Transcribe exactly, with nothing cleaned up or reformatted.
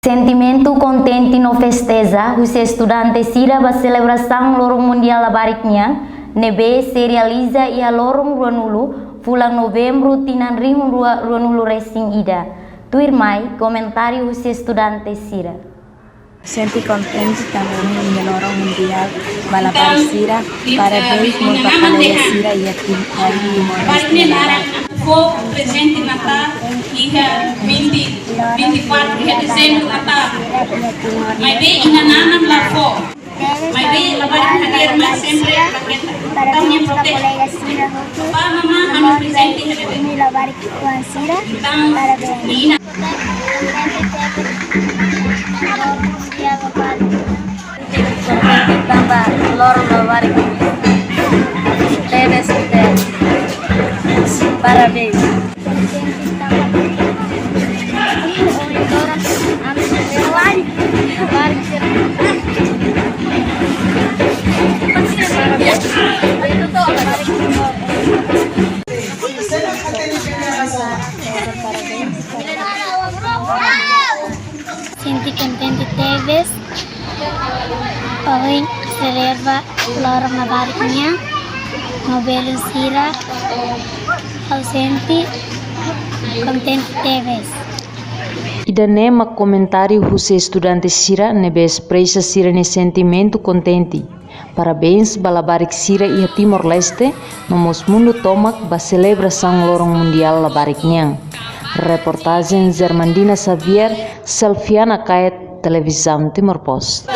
Sentimentu kontente no festeja husi estudante sira ba selebrasaun Loron Mundiál Labarik nian, ne'ebé sei realiza iha loron ruanulu, fulan Novembru, tinan rihun rua ruanulu resin ida. Tuirmai komentáriu husi estudante sira. Sente kontente tanba ohin iha Loron Mundiál ba labarik sira. Parabéns mós ba kolega sira iha tim, iha Timor-Leste. Fó prezente Natál iha vinte, vinte e quatro, iha dezembro Natál. Maibé inan-aman la fó. Maibé labarik hadir mai sempre ba keta. Entaun nia protege. Papá, mamá, ha'u-nia prezente iha ne'ebé? Entaun, inan. Kontente tanba loron labarik tebes ita. Parabéns. Sente kontente tebes, ohin selebra loron labarik nian, no belun sira, ha'u sente kontente tebes. Ida-ne'e mak komentáriu husi estudante sira ne'ebé espresa sira-nia sentimentu kontente. Parabéns ba labarik sira iha Timor-Leste, no mós mundu tomak ba selebrasaun Loron Mundiál Labarik nian. Reportajen Zermandina Xavier, Selfiana Kaet, Televizaun Timor Post.